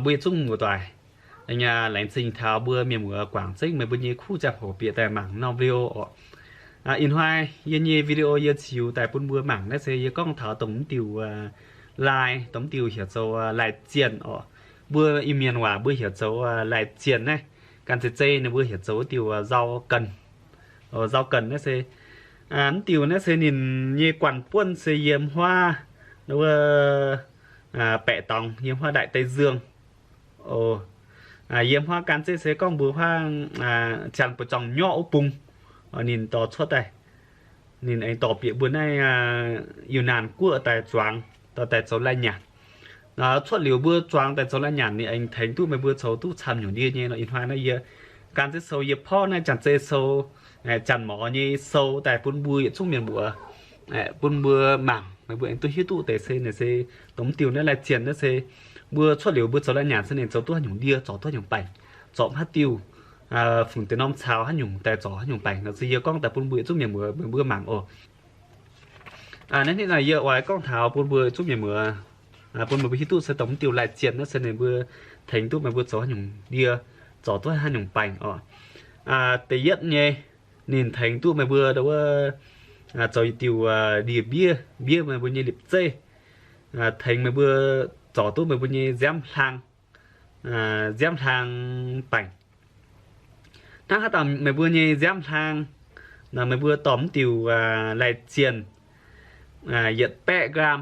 Mbuo yietc zungv muoz-doic, laengz zingh taux mbuo mienh muoz guangc zengv meih mbuo nyei kuv ziangh hoc bieqc daaih mangc norm video oc. Ih hnoi yie nyei video yie ziux daaih bun mbuo mangc naaiv se yie gorngv taux dongh mv diuh lai, dongh mv diuh heuc zoux lai zienh oc. Mbuo Iu-Mienh waac mbuo heuc zoux lai zienh naaiv. Gan zeiz zeiz ninh mbuo heuc zoux diuh zau ganh. Zau ganh naaiv se, mv diuh naaiv se ninh nyei guanh buonv se yiem huaav, wuov, baeqc dorngx yiem huaav Đại Tây Dương. Yiem huaav gan zeiz se gorngv mbuo huaav Janx-Buoz-Zorng nyorqv wuov bung, ninh dorh cuotv daaih. Ninh aengx dorh bieqc mbuo naaiv Yiuh Naanc Guoqv daaih zuangx, dorh daaih zoux lai-nyanc. Cuotv liuz mbuo zuangx daaih zoux lai-nyanc ninh aengx tengx duqv meih mbuo zoux duqv camv nyungc ndie nyei nor. Ih hnoi naaiv yie gan zeiv sou yie porv naaiv Janx-Zei sou, Janx-Morc nyei sou daaih bun mbuo yietc zungv mienh muoz, bun mbuo mangc, meih mbuo aengx duqv hiuv duqv deix se naaiv se dongh mv diuh naaiv lai zienh naaiv se mbuo cuotv liuz mbuo zoux lai-nyanc se ninh zoux duqv haaix nyungc ndie, zorc duqv haaix nyungc baengc, zorc haaix diuh, fungc deix norm caux haaix nyungc daaih zorc haaix nyungc baengc nor se yie gorngv daaih bun mbuo yietc zungv mienh muoz meih mbuo mangc oc. Naaiv hnangv naaic yie oix gorngv taux bun mbuo yietc zungv mienh muoz, bun meih mbuo hiuv duqv se dongh mv diuh lai zienh naaiv se ninh mbuo tengx duqv meih mbuo zoux haaix nyungc ndie, zorc duqv haaix nyungc baengc oc. Da'yietv nyei, ninh tengx duqv meih mbuo wuov zoux yietc diuh ndie-mbiev, mbiev meih mbuo nyei liepc zeiv, tengx meih mbuo zorc duqv meih mbuo nyei nziaamv hlang, nziaamv hlang baengc. Hnangv haaix dauh meih mbuo nyei nziaamv hlang nor, meih mbuo dorh mv diuh lai zienh yietc baeqv nqaam,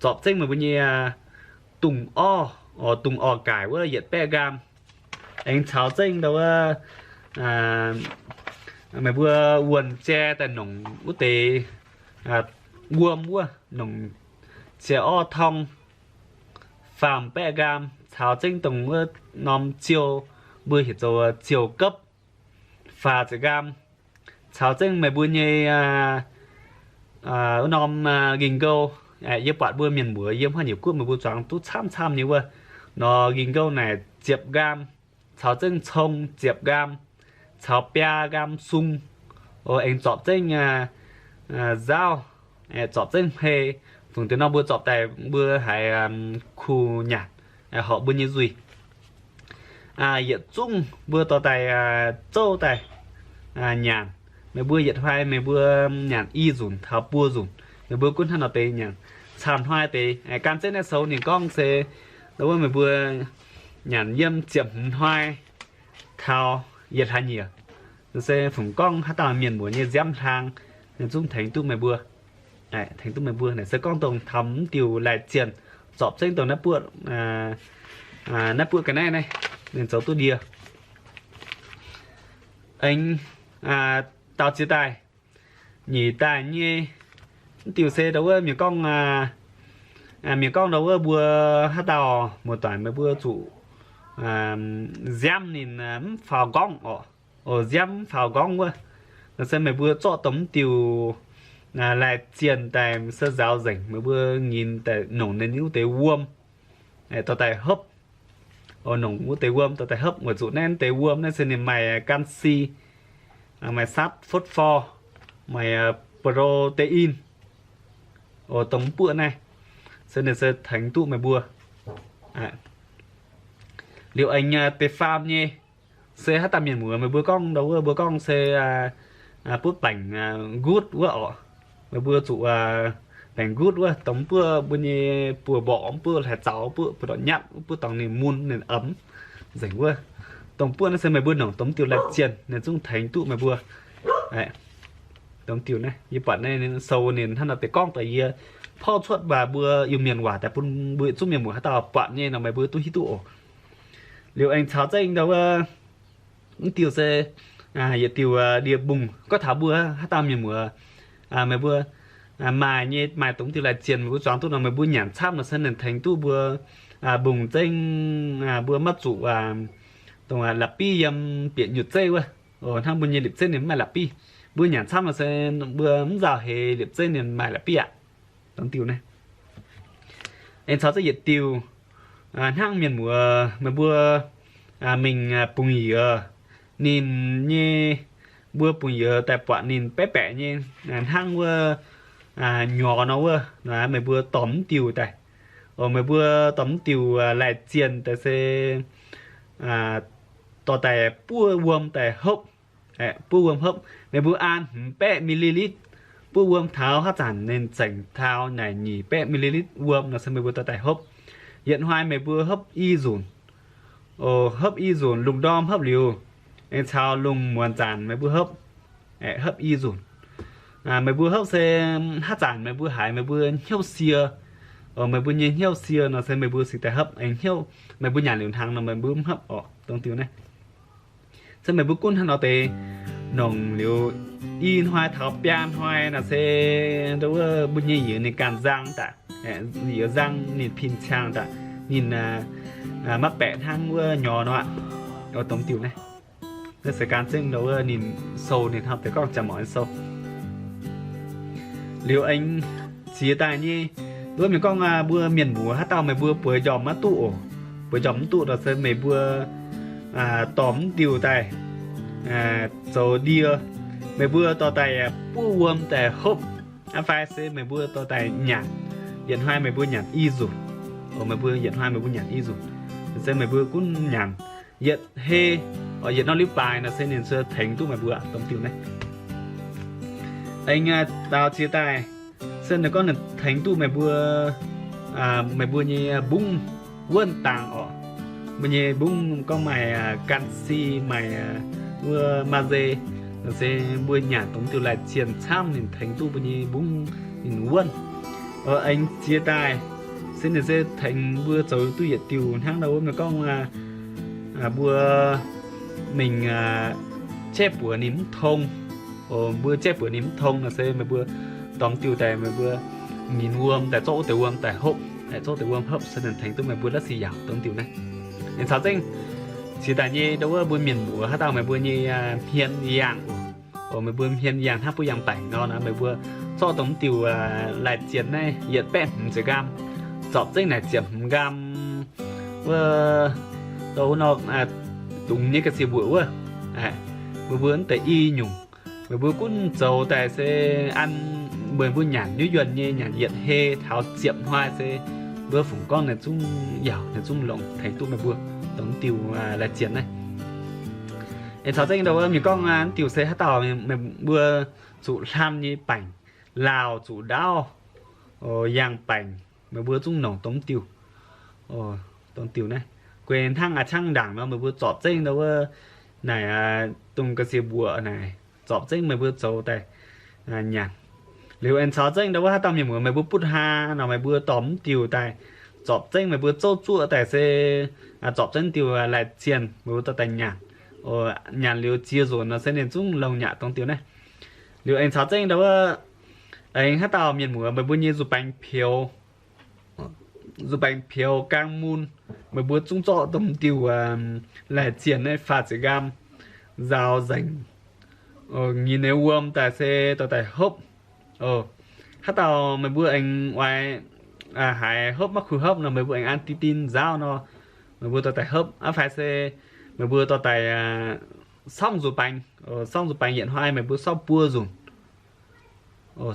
zorpc zengv meih mbuo nyei dungz orv, dungz orv-gaaic wuov yietc baeqv nqaam, aengx caux zengv ndau wuov meih mbuo wuonh jai daaih nongc wuov deix wuom wuov, nongc ziec orv torng faam baeqv nqaam, caux zengv dongh wuov norm ziou, mbuo heuc zoux ziou gopv, faah ziepc nqaam, caux zengv meih mbuo nyei wuov norm ging-ngouh. Yie buatc mbuo mienh muoz yiem haaix nyungc guoqv meih mbuo zuangx duqv camv camv nyei wuov, nor ging-ngouh naaic ziepc nqaam, caux zengv cong ziepc nqaam, caux biaa nqaam sung, aengx zorpc zengv nzaauv, zorpc zengv hmei, fungc deix nor mbuo zorpc daaih mbuo haiz kuh nyanc, horpc mbuo nyei nzuih. Yietc zungv mbuo dorh daaih zouv daaih nyanc. Meih mbuo yietc hnoi meih mbuo nyanc i nzunc taux buo nzunc, meih mbuo gunv hnangv nor deix nyanc. Camv hnoi deix, gan zeiv naaiv sou ninh gorngv se wuov meih mbuo nyanc yiem ziepc hmz hnoi taux yietc hlaax nyieqc. Se fungc gorngv haaix dauh mienh muoz nyei nziaamv hlang, ninh zungv tengx duqv meih mbuo. Tengx duqv meih mbuo naaic se gorngv dongh taux mv diuh lai zienh, zorpc zengv dongh naaiv buoqv, naaiv buoqv ga'naaiv naaiv, ninh zoux duqv ndie. Aengx daaux ziex daaih, nyic daaih nyei, mv diuh se ndau wuov mienh gorngv, mienh gorngv ndau wuov mbuo haaix dauh muoz-doic meih mbuo zuqc nziaamv ninh mv faaux nqorngv oc. Nziaamv mv faaux nqorngv wuov, se meih mbuo zorqv dongh mv diuh lai zienh daaih se nzaaux nzengc, meih mbuo nyinz daaih nongc ninh wuov deix wuom, dorh daaih hopv. Nongc wuov deix wuom dorh daaih hopv, weic zuqc naaiv deix wuom naaiv se ninh maaih canxi, maaih sắt, phốt pho, maaih protein. Dongh mv buoqv naaiv se ninh se tengx duqv meih mbuo. Liuz aengx deix faam nyei, se haaix dauh mienh muoz meih mbuo gorngv ndau wuov mbuo gorngv se butv baengc gutv wuov oc. Meih mbuo zuqc baengc gutv wuov, dongh mv buoqv mbuo nyei buoz-mborqc, mv buoqv hlaaix zaux, mv buoqv buoz-ndorqc nyatv, mv buoqv dongh ninh mun ninh emx nzengc wuov, dongh buoqv naaiv se meih mbuo nongc dongh mv diuh lai zienh ninh zungv tengx duqv meih mbuo. Dongh diuh naaiv yie buatc naaiv sou ninh hnangv nor deix gorngv daaih yie porv cuotv mbuo Iu-Mienh waac daaih bun mbuo yietc zungv mienh muoz haaix dauh buatc nyei nor meih mbuo duqv hiuv duqv oc. Liuz aengx caux zengv ndau wuov mv diuh se yietc diuh ndie-mbungh. Gorngv taux mbuo haaix dauh mienh muoz, meih mbuo maaih nyei, maaih dongh diuh lai zienh meih mbuo zuangx duqv nor meih mbuo nyanc camv nor se ninh tengx duqv mbuo mbungh zengv, mbuo maiv zuqc dongh la'bieiv yiem bieqc nyutc zeiv wuov. Hnangv mbuo nyei liepc zeiv ninh mv maaih la'bieiv, mbuo nyanc camv nor se mbuo mv nzauh heix liepc zeiv ninh maaih la'bieiv aqv. Dongh diuh naaiv. Aengx caux zengv yietc diuh, hnangv mienh muoz meih mbuo mingh bungx-youz, ninh nyei, mbuo bungx-youz daaih buatc ninh baeqv baeqc nyei, hnangv wuov nyorx nor wuov, meih mbuo dorh mv diuh daaih, Oc, meih mbuo dorh mv diuh laih zienh daaih se dorh daaih buov wuom daaih hopv. Buov wuom hopv, meih mbuo an hmz baeqv millilitr. Buov wuom taux haaix zanc ninh zengc taux naaic nyic baeqv millilitr wuom nor se meih mbuo dorh daaih hopv. Yietc hnoi meih mbuo hopv i nzunc. Hopv i nzunc, lungh ndorm hopv liuz, aengx caux lungh muonz zanc meih mbuo hopv, hopv i nzunc. Meih mbuo hopv se haaix zanc meih mbuo haiz meih mbuo hnyouv sie, meih mbuo nyei hnyouv sie nor se meih mbuo cingx daaih hopv. Aengx hnyouv meih mbuo nyanc liuz hnaangx nor meih mbuo mv hopv oc, dongh diuh naaiv. Se meih mbuo gunv hnangv nor deix nongc liuz, i hnoi taux biaa hnoi nor se ndo wuov mbuo nyei yiez ninh ganh nzang daaih, yiez nzang ninh pin ciang daaih, ninh maiv baeqc hnangv wuov nyorx nor aqv. Dongh diuh naaiv, naaiv se gan zengv ndo wuov ninh sou ninh hnamv deix gorngv jaax-morc sou. Liuz aengx ziex daaih nyei, wuov mienh gorngv mbuo mienh muoz haaix dauh meih mbuo bueix njormh maiv duqv oc, bueix njormh mv duqv nor se meih mbuo dorh mv diuh daaih zoux ndie, meih mbuo dorh daaih buov wuom daaih hopv, aa fai se meih mbuo dorh daaih nyanc. Yietc hnoi meih mbuo nyanc i nzunc. Meih mbuo yietc hnoi meih mbuo nyanc i nzunc, se meih mbuo gunv nyanc yietc hei, yietc norm liuz baaix nor se ninh se tengx duqv meih mbuo dongh diuh naaiv. Aengx daaux ziex daaih, se ninh gorngv ninh tengx duqv meih mbuo, meih mbuo nyei mbungv wuonv dangx oc. Mbuo nyei mbungv gorngv maaih canxi, maaih wuov magie, se mbuo nyanc dongh diuh laih zienh camv ninh tengx duqv mbuo nyei mbungv ninh wuonv. Aengx ziex daaih, se ninh se tengx mbuo zoux duqv yietc diuh hnangv nor wuov mienh gorngv mbuo mingh jaiv buoz ninh mv tong. Mbuo jaiv buoz ninh mv tong nor se meih mbuo dorh diuh daaih meih mbuo minz wuom daaih zorqv wuov deix wuom daaih hopv, zorqv deix wuom hopv se ninh tengx duqv meih mbuo la'sic yaauc dongh diuh naaiv. Aengx caux zengv ziex daaih nyei ndo wuov mbuo mienh muoz haaix dauh meih mbuo nyei hmien yangh, meih mbuo hmien yangh hnangv buov yangh baengc nor, meih mbuo zorqv dongh diuh laih zienh naaiv yietc baeqv hmz ziepc nqaam, zorpc zengv naaic ziepc hmz nqaam wuov, wuov nor, dungz nyei ga'sie mbuoqc wuov, meih mbuo mv deix i nyungc, meih mbuo gunv zoux daaih se an meih mbuo nyanc nyuv yuonh nyei nyanc yietc hei taux ziepc hnoi se mbuo fungc gorngv ninh zungv yaauc ninh zungv longx tengx duqv meih mbuo dongh diuh laih zienh naaiv. Aengx caux zengv ndo wuov mienh gorngv mv diuh se haaix dauh meih mbuo zuqc hlam nyei baengc, laauh zuqc ndaauv, yangh baengc, meih mbuo zungv nongc dongh diuh, dongh diuh naaiv. Guei hnangv a'ciangv ndaangc nor meih mbuo zorpc zengv ndo wuov naaic dongh ga'sie mbuoqc naaic zorpc zengv meih mbuo zoux daaih nyanc. Liuz aengx caux zengv ndo wuov haaix dauh mienh muoz meih mbuo butv haa nor meih mbuo dorh mv diuh daaih zorpc zengv meih mbuo zouv zuoqv daaih se zorpc zengv diuh laih zienh meih mbuo dorh daaih nyanc. Nyanc liuz ziex nzunc nor se ninh zungv longx nyaqc dongh diuh naaiv. Liuz aengx caux zengv ndo wuov aengx haaix dauh mienh muoz meih mbuo nyei nzuih baengx peux, nzuih baengx peux gaang mun, meih mbuo zungv zorqv dongh diuh laih zienh naaiv faah ziepc nqaam nzaaux nzengc, nyei wuom daaih se dorh daaih hopv. Haaix dauh meih mbuo aengx oix haiz hopv maiv kuh hopv nor meih mbuo aengx an di din nzaaux nor, meih mbuo dorh daaih hopv aqv fai se meih mbuo dorh daaih sorngv nzuih baengx, sorngv nzuih baengx yietc hnoi meih mbuo sorngv buo nzunc.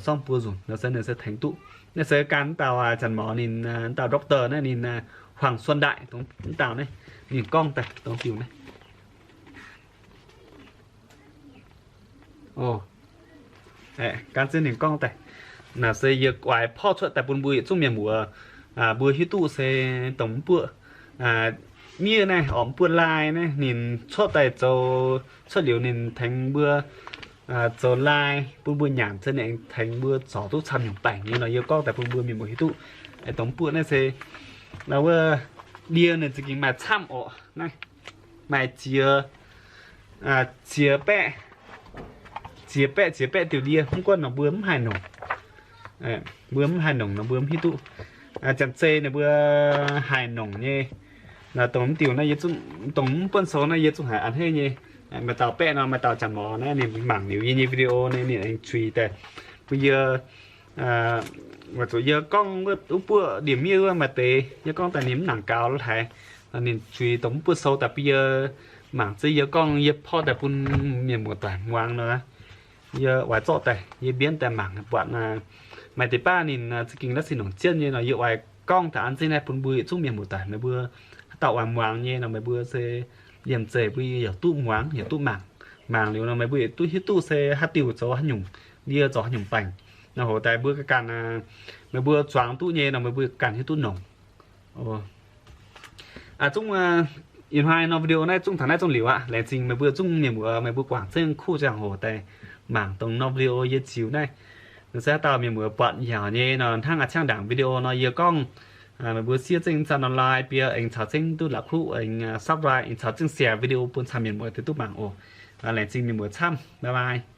Sorngv buo nzunc nor se ninh se tengx duqv. Naaiv se gan mv dauh janx-mor ninh, mv dauh doctor naaiv ninh, Huaang Suon Ndaaih, mv dauh naaiv ninh gorngv daaih dongh diuh naaiv. Gan zengv ninh gorngv daaih. Naaiv se yie oix porv cuotv daaih bun mbuo yietc zungv mienh muoz mbuo hiuv duqv se dongh mv buoqv miev naaiv, orqc, mv buoqv lai naaiv ninh cuotv daaih zoux, cuotv liuz ninh tengx mbuo zoux lai bun mbuo nyanc, se ninh tengx mbuo zorc duqv camv nyungc baengc nyei nor yie gorngv daaih bun mbuo mienh muoz hiuv duqv. Dongh mv buoqv naaiv se wuov ndie ninh za'gengh maaih camv orqc. Naaiv maaih ziex, ziex baeqv, ziex baeqv, ziex baeqv diuh ndie. Mv gunv nor mbuo mv haih nongc, mbuo mv haih nongc nor mbuo mv hiuv duqv. Janx-zei ninh mbuo haih nongc nyei. Dongh mv diuh naaiv, dongh mv buonv sou naaiv yie zungv haiz a'hneiv nyei. Maaih dauh baeqv nor, maaih dauh janx-mor naaiv ninh mangc liuz yie nyei video naaiv ninh aengx zuiz daaih bun yie, weic zuqc yie gorngv wuov mv buoqv ndie-miev wuov maaih deix yie gorngv daaih ninh mv nangc gaux haic. Ninh zuiz dongh mv buoqv sou daaih bun yie mangc zeiv yie gorngv yie porv daaih bun mienh muoz-doic muangx nor, yie oix zorqv daaih yie mbienv daaih mangc buatc maaih deix baav ninh za'gengh la'sic nongc jienv nyei nor yie oix gorngv taux an zinh naaiv bun mbuo yietc zungv mienh muoz-doic, meih mbuo haaix dauh oix muangx nyei nor, meih mbuo se liemh zeih mbuo yaac duqv muangx, yaac duqv mangc. Mangc liuz nor meih mbuo yietc duqv hiuv duqv se haaix diuh zoux haaix nyungc, ndie zoux haaix nyungc baengc. Nor hoc daaih mbuo ganh, meih mbuo zuangx duqv nyei nor meih mbuo ganh hiuv duqv nongc. Zungv, ih hnoi norm video naaiv zungv taux naaiv zungv liuz aqv. Laengz zingh meih mbuo zungv mienh muoz, meih mbuo guangc zengv kuv ziangh hoc daaih mangc dongh norm video yie ziux naaiv. Nor se haaix dauh mienh muoz buatc yaac nyei nor, hnangv a'ciangv ndaangc video nor yie gorngv, meih mbuo siev zengv zanh nor like bie, aengx caux zengv duqv la'kuqv, aengx subscribe, aengx caux zengv share video bun camv mienh muoz deix duqv mangc oc. Laengz zingh mienh muoz camv, bye bye.